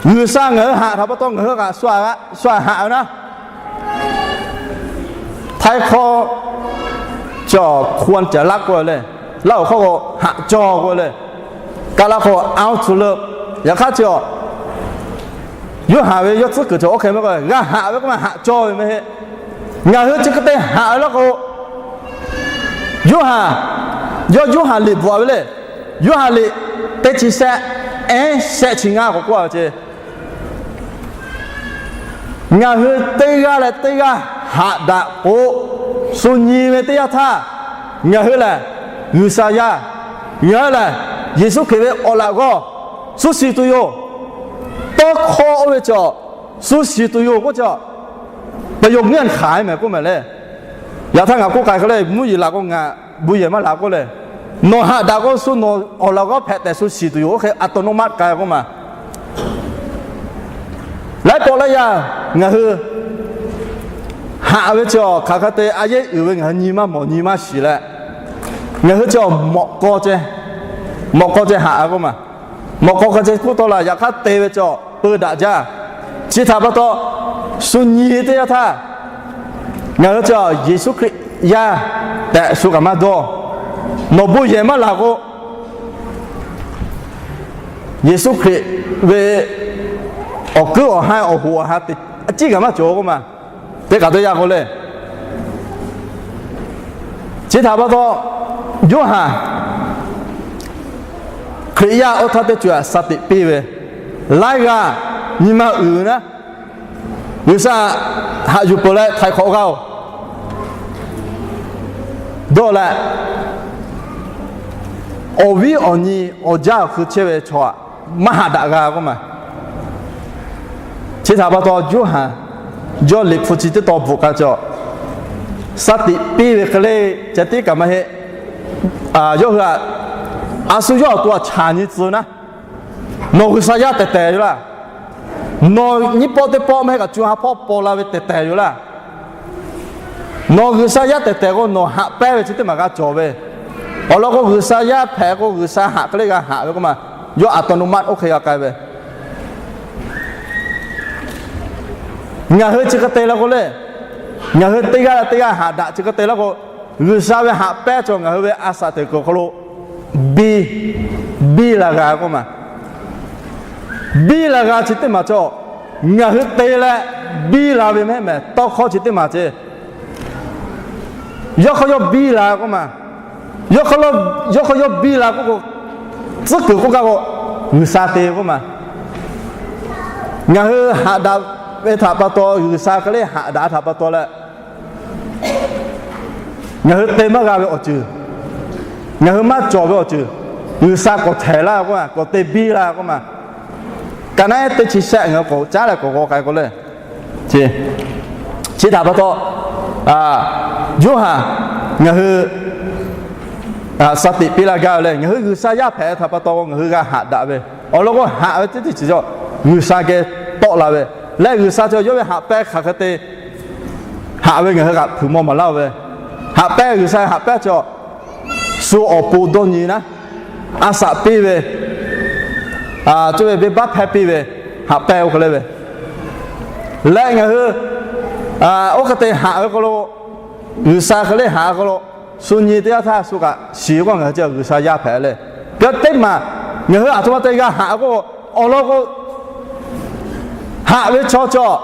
G'uiˬsha ngaˬ hui haꞈ htaꞈ pa taw ngaˬ hui kaꞈ shu aꞈ haꞈ ve naˉ. Htaiˇ hkawˇ chi awˬ hk'u caˍ laˆ k'oˆ ve le, Laˇ huˍ hkawˇ k'o haꞈ cawˇ k'oˆ ve le, kaˬ laˇ k'o a tcuh leuˆ. Yaꞈ hk'aˇ chi a Yoˇhanˬ ve yawˇ tcuhˉ kuiˬ cawˬ oˇ hk'e mehˍ k'o, g'a haꞈ ve k'oˆ ma, haꞈ cawˇ ve mehˍ heˆ. Ngaˬ hui chi hk'e te haꞈ ve laˇ k'o, Yoˇhanˬ, yawˇ Yoˇhanˬ liꞈ bvuhꞈ ve le. Yoˇhanˬ liꞈ teˇ chi shehˆ, ehˉ shehˆ chi ngaˇ k'awꞈ k'oˆ a ve ce. Ngaˬ hui teˇ g'aˇ leh teˇ g'aˇ haꞈ daꞈ k'o, shu nyi ve teˇ yanˇ htaˇ, ngaˬ hui lehˬ G'uiˬsha yaˇ, ngaˬ hui lehˬ Yeˍsuˆ Hkriꞈ ve awˬ laꞈ g'awˇ shu shiˍ tuˬ yoˬ. Tawˇ hkawˇ oˇ ve chi a, shu shiˍ tuˬ yoˬ k'oˆ chi a, ประโยคเงื่อนไข mehˍ k'oˆ mehˍ le. Yaꞈ htaˇ ngaˬ k'oˆ k'ai hk'e le, mvuhˇ yeˬ laˬ k'o ngaˬ bon yehˬ maˇ laˬ k'oˆ le. Nawˬ haꞈ daꞈ k'o shu nawˬ awˬ laꞈ g'awˇ hpehꞈ tehꞈ shu shiˍ tuˬ yoˬ oˇ hk'e อัตโนมัติ k'ai k'oˆ ma. Laiˉ pawˆ laiˉ yaˇ ngaˬ hui haꞈ ve chi a hk'aˬ hk'e te a yehˉ uiˍ ve ngaˬ hui nyi maˇ mawˬ nyi maˇ shiˍ leh, ngaˬ hui chi a mawꞈ k'aw ceh, mawꞈ k'aw ceh haꞈ k'oˆ ma. Mawꞈ k'aw hk'a ceh k'oˆ taw laˬ, yaꞈ hk'aˇ te ve chi a peu daꞈ jaˇ. Chi htaꞈ pa taw, shu nyi teˇ yanˇ htaˇ, ngaˬ hui chi a Yeˍsuˆ Hkriꞈ yaˇ tehꞈ shu kaꞈ maˇ dawˇ. Nawˬ bon yehˬ maˇ laˬ k'o, Yeˍsuˆ Hkriꞈ ve awˬ kuiˉ awˬ ha awˬ hoꞈ awˬ ha te a ciˉ kaꞈ maˇ cawˬ k'oˆ ma. Teˇ kaꞈ teˇ yanˇ k'o le, chi htaꞈ pa taw, Yoˇhanˬ Hkriꞈ yaˇ oˇ htaˇ teˇ co aꞈ sha teꞈ piˇ ve, laiˉ g'aˇ nyi ma uiˍ naˉ, G'uiˬsha haꞈ yuˬ peuˬ leh htaiˍ hk'awꞈ g'a oˬ, dawˇ leh, awˬ viˉ awˬ nyi awˬ jaˇ awˬ hkui chehˇ ve chaw aꞈ maˇ haꞈ daꞈ g'a k'oˆ ma. Chi htaꞈ pa taw, Yoˇhanˬ yawˇ liꞈ hpu chi teˇ tawn bvuhꞈ k'ai cawˬ, sha teꞈ piˇ ve hk'e le, ceh tiˉ kaꞈ maˇ heˆ. Yawˇ hui a, a shu yawˇ awˬ to aꞈ chaˍ nyi tcuh naˉ, nawˬ G'uiˬsha yaˇ tehˬ tehˬ yoˬ laˇ. Nawˬ nyiˇ pawˆ teˇ pawˆ maˇ heˆ kaꞈ, co ha hpawˇ paw la ve tehˬ tehˬ yoˬ laˇ. Nawˬ G'uiˬsha yaˇ tehˬ tehˬ k'o, nawˬ haꞈ pehnˇ ve chi teˇ maˬ g'a cawˬ ve. Awˬ lawn k'o, G'uiˬsha yaˇ hpehꞈ k'o, G'uiˬsha haꞈ hk'e le g'a haꞈ ve k'oˆ ma, yawˇ อัตโนมัติ oˇ hk'e g'a k'ai ve. Ngaˬ hui chi hk'e te la k'o le, ngaˬ hui teˇ g'aˇ leh teˇ g'aˇ haꞈ daꞈ chi hk'e te la k'o, G'uiˬsha ve haꞈ pehnˇ cawˬ ngaˬ hui ve a shaꞈ teꞈ kuiˬ awˬ hk'aw lo biˇ, biˇ la g'a k'oˆ ma. Biˇ la g'a chi teˇ maˬ cawˬ, ngaˬ hui te leh biˇ la ve mehˉ mehˍ tawˇ hkawˇ chi teˇ maˬ ce. Yawˇ hk'aw yawˇ biˇ la k'oˆ ma. Yawˇ hk'aw, yawˇ hk'aw yawˇ biˇ la k'oˆ k'o, tcuhˉ kuiˬ k'oˆ gaˇ k'o, G'uiˬsha te k'oˆ ma. Ngaˬ hui haꞈ daꞈ ve htaꞈ pa taw, G'uiˬsha hk'e le haꞈ daꞈ htaꞈ pa taw leh, ngaˬ hui te maˇ g'a ve awˬ ceuˬ, ngaˬ hui maˇ cawˬ ve awˬ ceuˬ, G'uiˬsha k'awꞈ htehˍ laˇ k'oˆ ma, k'awꞈ te biˇ la k'oˆ ma. Ka naˉ teˇ chi shehˆ ngaˬ hui k'awꞈ caˉ leh k'awꞈ g'aw k'ai k'o le, chi htaꞈ pa taw, Yoˇhanˬ ngaˬ hui sha teꞈ piˇ laˇ gaˇ ve le. Ngaˬ hui G'uiˬsha yaˇ hpehꞈ ve htaꞈ pa taw ngaˬ hui g'a haꞈ daꞈ ve. Awˬ lawn k'o, haꞈ ve teˇ teˇ ceuˬ cawˬ G'uiˬsha geh tawˆ la ve. Leh G'uiˬsha chi yawˇ ve haꞈ pehnˇ hk'aˬ hk'e te haꞈ ve ngaˬ hui kaꞈ hpeuꞈ maw maˍ laˇ-oˬ ve. Haꞈ pehnˇ, G'uiˬsha ve haꞈ pehnˇ chi shu awˬ pon dawˇ nyi naˉ, a shaꞈ piˇ ve, cuˇ ve venˇbaˆ hpehˇ piˇ ve, haꞈ pehnˇ oˇ hk'e le ve. Leh ngaˬ hui oˇ hk'e te haꞈ ve hk'aw lo, G'uiˬsha hk'e le haꞈ ve hk'aw lo, shu nyi teˇ yanˇ htaˇ shu kaꞈ shiˍ ve k'o, ngaˬ hui chi G'uiˬsha yaˇ hpehꞈ le. Teˇ maˬ ngaˬ hui aˬ htoꞈ ma te g'a haꞈ k'o, awˬ lawn k'o, haꞈ ve chaw cawˬ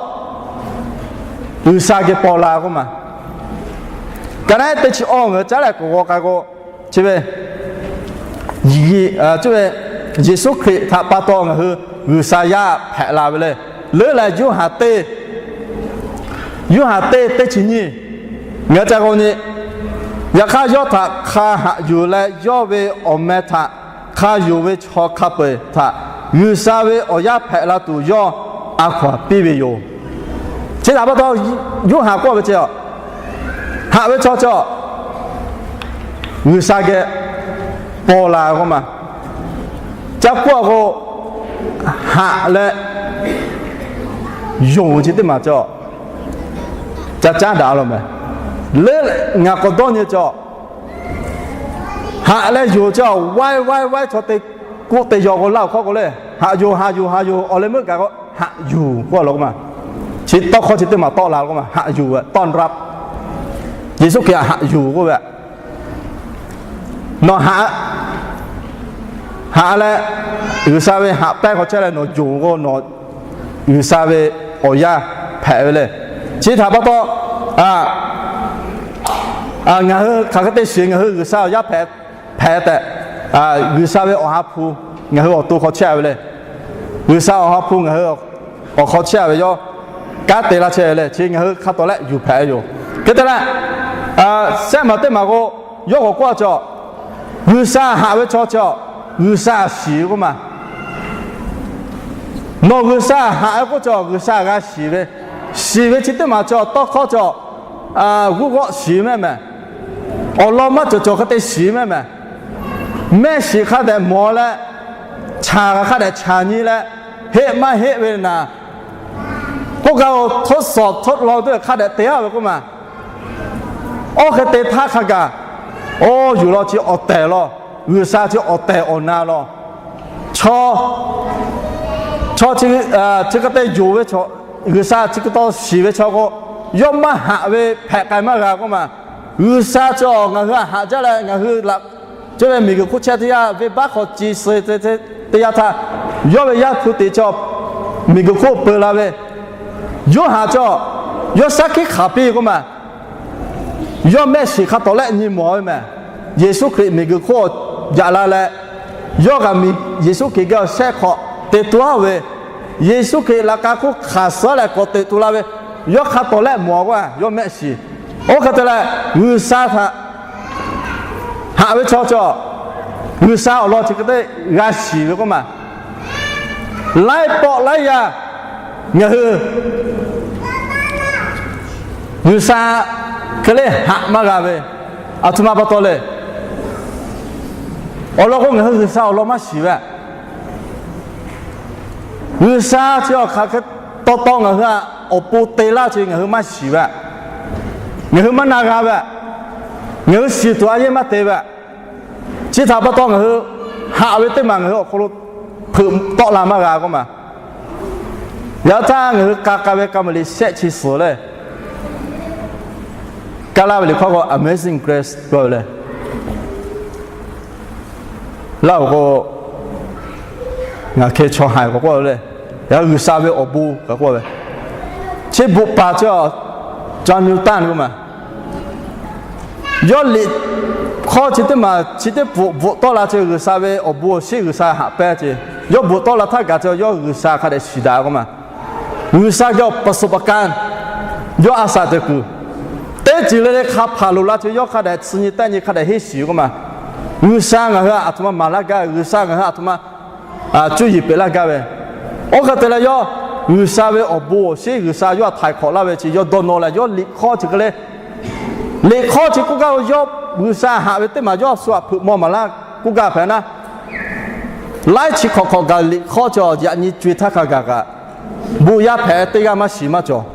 G'uiˬsha geh paw la k'oˆ ma. Ka naˉ teˇ chi awˇ ngaˬ hui caˉ leh k'awꞈ g'aw k'ai k'o, chi ve cuˇ ve Yeˍsuˆ Hkriꞈ htaꞈ pa taw ngaˬ hui G'uiˬsha yaˇ hpehꞈ la ve le. Leuˉ leh Yoˇhanˬ teˇ, Yoˇhanˬ teˇ teˇ chi nyiˇ, ngaˬ hui ca k'o nyi, yaꞈ hk'aˇ yawˇ htaꞈ hk'a haꞈ yuˬ leh yawˇ ve awˬ meh htaꞈ hk'a yonˍ ve chaw hk'a peu-eˬ htaꞈ G'uiˬsha ve awˬ yaˇ hpehꞈ la tuˬ yawˇ a hkaw-anˬ piˇ ve yoˬ. Chi htaꞈ pa taw, Yoˇhanˬ k'oˆ ve chi, haꞈ ve chaw cawˬ G'uiˬsha geh paw la k'oˆ ma. Ca k'oˆ k'o, haꞈ leh yonˍ chi teˇ maˬ cawˬ ca caˉ daꞈ lo meh. Leuˉ ngaˬ k'awꞈ dawˇ nyi cawˬ, haꞈ leh yonˍ cawˬ, waiˉ waiˉ waiˉ chaw te kuˆ te yaw k'o laˇ-oˬ hk'aw k'o le, haꞈ yonˍ haꞈ yonˍ haꞈ yonˍ awˬ leh meuˆ kaꞈ k'o, haꞈ yonˍ k'oˆ lo k'oˆ ma. Chi tawˇ hkawˇ chi teˇ maˬ tawˆ la lo k'oˆ ma, haꞈ yonˍ ve tawˇ nrap. Yeˍsuˆ Hkriꞈ htaꞈ haꞈ yonˍ k'oˆ ve, nawˬ haꞈ, haꞈ leh G'uiˬsha ve haꞈ pehnˇ hk'aw chehˇ leh nawˬ yonˍ k'o, nawˬ G'uiˬsha ve awˬ yaˇ hpehꞈ ve le. Chi htaꞈ pa taw, ngaˬ hui hk'aˬ hk'e te shiˍ ngaˬ hui G'uiˬsha awˬ yaˇ hpehꞈ tehꞈ, G'uiˬsha ve Awˬ ha hpu ngaˬ hui awˬ to hk'aw chehˇ ve le. G'uiˬsha Awˬ ha hpu ngaˬ hui awˬ hk'aw chehˇ ve yawˇ kanˉ te laˇ chehˇ ve le. Chi ngaˬ hui hk'a tawˍ leh yuˬ hpehꞈ ve yoˬ. Hk'e te leh, sehˉ maˬ teˇ maˬ k'o, yawˇ k'awꞈ k'oˆ a cawˬ, G'uiˬsha haꞈ ve chaw cawˬ G'uiˬsha shiˍ ve k'oˆ ma. Nawˬ G'uiˬsha haꞈ ve k'oˆ cawˬ G'uiˬsha g'a shiˍ ve, shiˍ ve chi teˇ maˬ cawˬ tawˇ hkawˇ cawˬ g'uˇ g'awˆ shiˍ mehˆ mehˍ. Awˬ lawn maˇ cawˬ cawˬ hk'e te shiˍ mehˆ mehˍ. Mehˆ shiˍ hk'a dehꞈ mawˬ leh, chaˬ hk'a dehꞈ chaˬ nyi leh, heˆ maˇ heˆ ve naˍ, k'oˆ gaˇ-oˬ, ทดสอบ ทดลอง teˇ hk'a dehꞈ te-a ve k'oˆ ma. Oˇ hk'e te htaˇ hk'a gaˬ, oˇ yuˬ law chi awˬ tehˬ law, G'uiˬsha chi awˬ tehˬ awˬ na law. Chaw, chaw chi, chi hk'e te yonˍ ve, G'uiˬsha chi hk'e taw shiˍ ve chaw k'o, yawˇ maˇ haꞈ ve hpehꞈ k'ai maˇ g'a k'oˆ ma. G'uiˬsha cawˬ ngaˬ hui htaꞈ haꞈ jaˇ leh ngaˬ hui laꞈ, cuˇ ve miˬguiˬ hk'oˆ chehˇ teˇ yanˇ, venˇbaˆ hk'aw ci suh te teˇ yanˇ htaˇ, yawˇ ve Yaˇ hpu teꞈ cawˬ miˬguiˬ hk'oˆ peu la ve, Yoˇhanˬ cawˬ yawˇ shaˉ hkiˆ hk'aˬ piˇ k'oˆ ma. Yawˇ mehˆ shiˍ hk'a tawˍ leh nyi mawˬ ve mehˍ. Yeˍsuˆ Hkriꞈ miˬguiˬ hk'oˆ yaꞈ la leh, yawˇ kaꞈ miˬ, Yeˍsuˆ Hkriꞈ geh awˬ shehˆ hk'awꞈ te tuˬ-a ve, Yeˍsuˆ Hkriꞈ laꞈ ka hk'oˆ hk'aˬ suh leh k'awꞈ teꞈ tu la ve, yawˇ hk'a tawˍ leh mawˬ k'o, yawˇ mehˆ shiˍ. Oˇ hk'e te leh, G'uiˬsha htaꞈ haꞈ ve chaw cawˬ, G'uiˬsha awˬ lawn chi hk'e te g'a shiˍ ve k'oˆ ma. Laiˉ pawˆ laiˉ yaˇ ngaˬ hui G'uiˬsha hk'e le haꞈ maˇ g'a ve, aˬ htoꞈ ma pa taw le. Awˬ lawn k'o, ngaˬ hui G'uiˬsha awˬ lawn maˇ shiˍ ve. G'uiˬsha chi awˬ hk'aˬ hk'e taw taw ngaˬ hui awˬ pon te laˇ chi ngaˬ hui maˇ shiˍ ve, ngaˬ hui maˇ na g'a ve, ngaˬ hui shiˍ tuˬ a yeˇ maˇ te ve. Chi htaꞈ pa taw ngaˬ hui haꞈ ve teˇ maˬ ngaˬ hui awˬ hk'aw lo hpeuꞈ tawˆ la maˇ g'a k'oˆ ma. Yaꞈ htaˇ ngaˬ hui k'a k'a ve ka ma liꞈ shehˆ chi suhˍ leh, kaˇ laˇ ve liꞈ hkawˇ k'o Amazing Grace k'oˆ ve le. Laˇ-oˬ k'o, ngaˬ hk'e chaw haiˬ k'awꞈ k'oˆ ve le. Yaꞈ G'uiˬsha ve awˬ bon k'awꞈ k'oˆ ve, chi bvuhꞈ paˍ cawˬ, John Newton k'oˆ ma. Yawˇ liꞈ hkawˇ chi teˇ maˬ chi teˇ bvuhꞈ bvuhꞈ tawˆ la chi G'uiˬsha ve awˬ bon awˬ shinˉ G'uiˬsha haꞈ pehnˇ ce. Yawˇ bvuhꞈ tawˆ la htaˇ gaˬ cawˬ yawˇ G'uiˬsha hk'a dehꞈ shiˍ daꞈ k'oˆ ma. G'uiˬsha yawˇ ประสบการณ์, yawˇ a shaꞈ teꞈ kuiˬ, teˇ ceuˬ le le hk'a hpaˍ loˍ la chi yawˇ hk'a dehꞈ tcuh nyi tehˆ nyi hk'a dehꞈ henˇ shiˍ k'oˆ ma. G'uiˬsha ngaˬ hui aˬ htoꞈ ma maˍ laˇ gaˇ, G'uiˬsha ngaˬ hui aˬ htoꞈ ma cuˇ yiˍ peꞈ laˇ gaˇ ve. Oˇ hk'e te leh yawˇ G'uiˬsha ve awˬ bon awˬ shinˉ G'uiˬsha yawˇ htaꞈ htaiˍ hk'awꞈ laˇ ve chi yawˇ dawˇ nawˇ leh yawˇ liꞈ hkawˇ chi hk'e le, liꞈ hkawˇ chi k'oˆ gaˇ ve yawˇ G'uiˬsha haꞈ ve teˇ maˬ yawˇ shu aꞈ hpeuꞈ maw maˍ laˇ k'oˆ gaˇ hpehꞈ naˉ, laiˉ chi hk'awꞈ hk'awꞈ gaˬ liꞈ hkawˇ chi yaꞈ nyi co-e htaˇ hk'a gaˬ kaꞈ, Bon yaˇ hpehꞈ teˇ g'aˇ maˇ shiˍ maˇ cawˬ.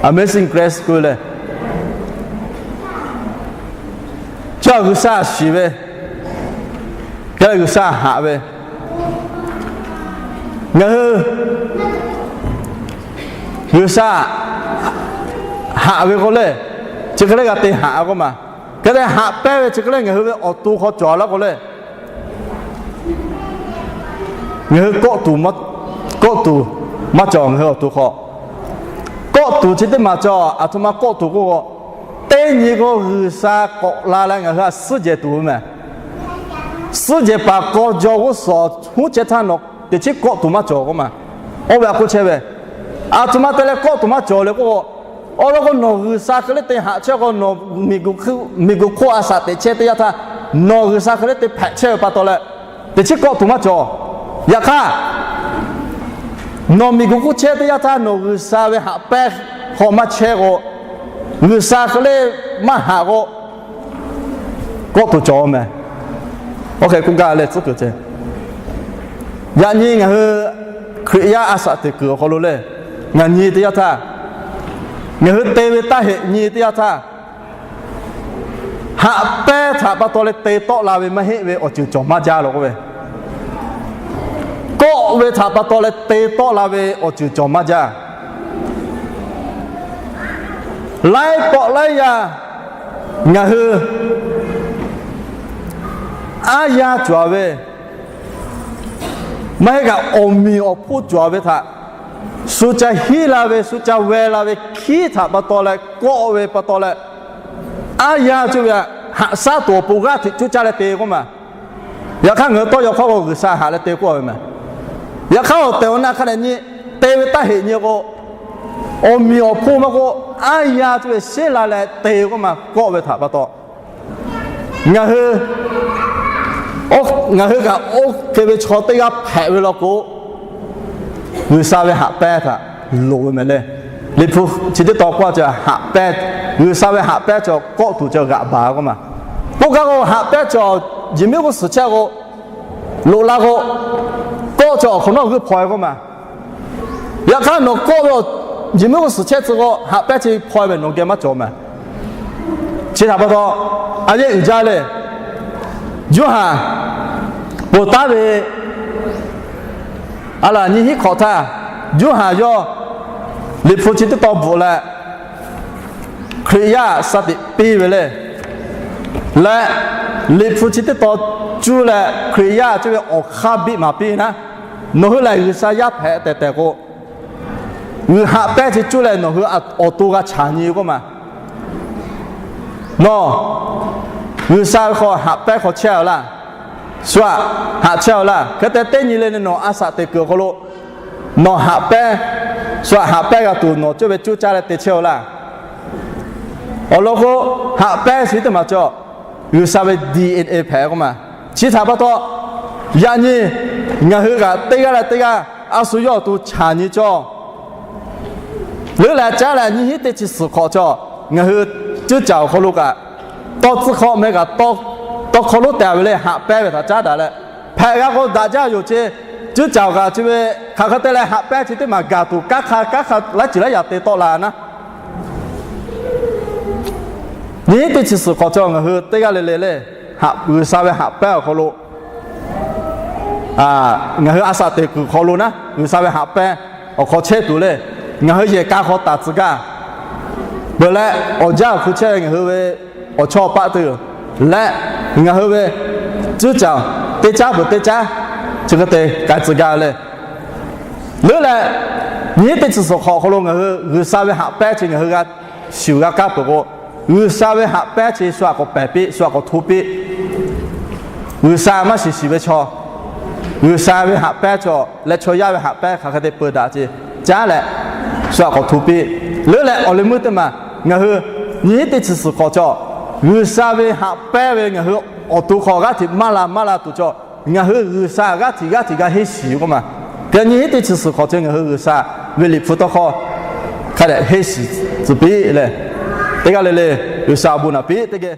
Amazing Grace k'oˆ ve lehˬ, chi G'uiˬsha shiˍ ve, hk'e leh G'uiˬsha haꞈ ve. Ngaˬ hui G'uiˬsha haꞈ ve k'o lehˬ, chi hk'e leh g'a te haꞈ k'oˆ ma. Hk'e leh haꞈ pehnˇ ve chi hk'e leh ngaˬ hui ve awˬ to hk'aw cawˬ laˇ k'o lehˬ, ngaˬ hui kawˆ tuˬ, kawˆ tuˬ maˇ cawˬ. Ngaˬ hui awˬ to hk'aw kawˆ tuˬ chi teˇ maˬ cawˬ. Aˬ htoꞈ ma kawˆ tuˬ k'oˆ k'o, teˇ nyi k'o G'uiˬsha k'awꞈ la leh ngaˬ hui a suhˉ jehˬ tuˬ ve mehˬ. Suhˉ jehˬ paˍ k'aw jaw g'uˇ suhˍ huˉ chehˇ htaˇ nawˬ teꞈ chiˉ kawˆ tuˬ maˇ cawˬ k'oˆ ma. Oˇ ve a k'oˆ chehˇ ve, aˬ htoꞈ ma te leh kawˆ tuˬ maˇ cawˬ le k'oˆ k'o, awˬ lawn k'o nawˬ G'uiˬsha hk'e leh te haꞈ chehˇ k'o, nawˬ miˬguiˬ hk'oˆ a shaꞈ teꞈ chehˇ teˇ yanˇ htaˇ, nawˬ G'uiˬsha hk'e leh te hpehꞈ chehˇ ve pa taw leh, teꞈ chiˉ kawˆ tuˬ maˇ cawˬ. Yaꞈ hk'aˇ, nawˬ miˬguiˬ hk'oˆ chehˇ teˇ yanˇ htaˇ nawˬ G'uiˬsha ve haꞈ pehnˇ hk'aw maˇ chehˇ k'o, G'uiˬsha hk'e leh maˇ haꞈ k'o, kawˆ tuˬ cawˬ mehˬ. Oˇ hk'e k'oˆ gaˇ leh tcuhˉ kuiˬ ceh, yaꞈ nyi ngaˬ hui Hkriꞈ yaˇ a shaꞈ teꞈ kuiˬ awˬ hk'aw lo lehˬ, ngaˬ nyi teˇ yanˇ htaˇ, ngaˬ hui te ve taˇ heꞈ nyi teˇ yanˇ htaˇ, haꞈ pehnˇ htaꞈ pa taw leh te tawˆ la ve maˇ heˆ ve awˬ ceuˬ cawˬ maˇ jaˇ lo k'oˆ ve, kawˆ ve htaꞈ pa taw leh te tawˆ la ve awˬ ceuˬ cawˬ maˇ jaˇ. Laiˉ pawˆ laiˉ yaˇ ngaˬ hui aˉ yaˇ cawˬ ve, maˇ heˆ kaꞈ awˬ meꞈ awˬ hponˇ cawˬ ve htaꞈ shu ca hiˉ la ve, shu ca weh la ve hkiˉ htaꞈ pa taw leh kawˆ ve pa taw leh, aˉ yaˇ cawˬ ve haꞈ shaˉ tuˬ awˬ pon g'aˇ hteꞈ cuˇ caˇ leh te k'oˆ ma. Yaꞈ hk'aˇ ngaˬ hui tawˇ yaw hk'aw k'o G'uiˬsha haꞈ leh te k'oˆ ve mehˬ. Yaꞈ hk'aˇ awˬ tehˬ awˬ na hk'a dehꞈ nyi te ve taˇ heꞈ nyi k'o, awˬ meꞈ awˬ hponˇ maˇ k'oˆ, aˉ yaˇ cawˬ ve sheˉ la leh te k'oˆ ma. Kawˆ ve htaꞈ pa taw ngaˬ hui, ngaˬ hui kaꞈ oˇ hk'e ve chaw teˇ g'aˇ hpehꞈ ve law k'o, G'uiˬsha ve haꞈ pehnˇ htaꞈ loˍ ve mehˬ le. Liꞈ hpu chi teˇ tawn k'oˆ a ce, haꞈ pehnˇ, G'uiˬsha ve haꞈ pehnˇ chaw kawˆ tuˬ cawˬ g'aꞈ baˬ k'oˆ ma. K'oˆ gaˇ k'o, haꞈ pehnˇ chaw yehˬ miˉ g'uˇ suhˍ chehˇ k'o, loꞈ la k'o, kawˆ chaw awˬ hk'awꞈ nawˉ g'uiˇ hpaw e k'oˆ ma. Yaꞈ hk'aˇ nawˬ kawˆ ve yehˬ miˉ g'uˇ suhˍ chehˇ tcuh k'o, haꞈ pehnˇ chi hpaw e ve nawˬ geh maˇ cawˬ mehˬ. Chi htaꞈ pa taw, a yehˉ uiˍ jaˇ le. Yoˇhanˬ ponˬ taˉ ve a laˬ nyiˇ hinˉ hk'awꞈ htaˇ, Yoˇhanˬ yawˇ Liꞈ hpu chi teˇ tawn bvuhꞈ leh, Hkriꞈ yaˇ sha tiꞈ piˇ ve le. Leh Liꞈ hpu chi teˇ tawn cuˇ leh Hkriꞈ yaˇ cawˬ ve awˬ hk'aˇ biˆ maˍ piˇ naˉ, nawˬ hui lehˬ G'uiˬsha yaˇ hpehꞈ tehˬ tehˬ k'o, G'uiˬsha haꞈ pehnˇ chi cuˇ leh nawˬ hui awˬ to g'a chaꞈ nyi k'oˆ ma. Nawˬ G'uiˬsha ve hk'aw haꞈ pehnˇ hk'aw chehˇ a laˇ, shu aꞈ haꞈ chehˇ a laˇ. Hk'e te teˇ nyi le le nawˬ a shaꞈ teꞈ kuiˬ awˬ hk'aw lo nawˬ haꞈ pehnˇ, shu aꞈ haꞈ pehnˇ g'a tuˬ nawˬ cawˬ ve cuˇ caˇ leh te chehˇ a laˇ. Awˬ lawn k'o, haꞈ pehnˇ chi teˇ maˬ cawˬ G'uiˬsha ve D N A hpehꞈ k'oˆ ma. Chi htaꞈ pa taw, yaꞈ nyi ngaˬ hui kaꞈ teˇ g'aˇ leh teˇ g'aˇ a shu yawˇ awˬ to chaꞈ nyi cawˇ. Leuˉ leh caˉ leh nyiˇ hinˉ teˇ chi suhˍ hk'awꞈ cawˬ, ngaˬ hui cuˇ caˍ awˬ hk'aw lo kaꞈ, tawˇ tcuhˉ hk'awꞈ meh kaꞈ tawˇ hk'aw lonˉ te ve le, haꞈ pehnˇ ve htaꞈ caˉ daꞈ leh, hpehꞈ g'a k'o daꞈ jaˇ yoˬ ce. Cuˇ caˍ awˬ kaꞈ chi ve hk'aˬ hk'e te leh haꞈ pehnˇ chi teˇ maˬ gaˬ tuˬ kanˉ hk'a kanˉ hk'a laiˉ ceuˬ laiˉ yaꞈ te tawˆ la naˉ, nyiˇ teˇ chi suhˍ hk'awꞈ cawˬ ngaˬ hui teˇ g'aˇ le le le, G'uiˬsha ve haꞈ pehnˇ awˬ hk'aw lo ngaˬ hui a shaꞈ teꞈ kuiˬ hk'aw lo naˉ, G'uiˬsha ve haꞈ pehnˇ awˬ hk'aw chehˇ tuˬ le. Ngaˬ hui yehˬ ka hk'aw taˍ tcuh gaˇ peuˬ leh, awˬ jaˇ awˬ hk'u chehˇ ve ngaˬ hui ve awˬ chawˇ paˆ teˇ g'uiˬ leh, ngaˬ hui ve cuˇ caˍ teˇ caˉ peuˬ teˇ caˉ chi hk'e te k'ai tcuh gaˇ le. Leuˉ leh nyiˇ teˇ chi suhˍ hk'awꞈ hk'aw lo ngaˬ hui G'uiˬsha ve haꞈ pehnˇ chi ngaˬ hui g'a shiˍ g'a kaˇ peuˬ k'o, G'uiˬsha ve haꞈ pehnˇ chi shu aꞈ k'awꞈ pehˬ piˇ, shu aꞈ k'awꞈ hto piˇ. G'uiˬsha maˇ shiˍ shiˍ ve chaw, G'uiˬsha ve haꞈ pehnˇ chaw leh chaw yaˇ ve haꞈ pehnˇ hk'aˬ hk'e te peu daꞈ ce caˉ leh, shu aꞈ k'awꞈ hto piˇ. Leuˉ leh awˬ leh meuˇ teˇ maˬ ngaˬ hui nyiˇ teˇ chi suhˍ hk'awꞈ cawˬ, G'uiˬsha ve haꞈ pehnˇ ve ngaˬ hui awˬ to hk'aw g'aˇ hteꞈ maˇ la maˇ la tuˬ cawˬ, ngaˬ hui G'uiˬsha g'aˇ hteꞈ g'aˇ hteꞈ g'a henˇ shiˍ k'oˆ ma. Hk'e nyiˇ teˇ chi suhˍ hk'awꞈ cawˬ ngaˬ hui G'uiˬsha ve Liꞈ hpu tawˇ hkawˇ hk'a dehꞈ henˇ shiˍ tcuh piˇ leh, teˇ g'aˇ le le G'uiˬsha awˬ bon naꞈ piˇ teˇ geh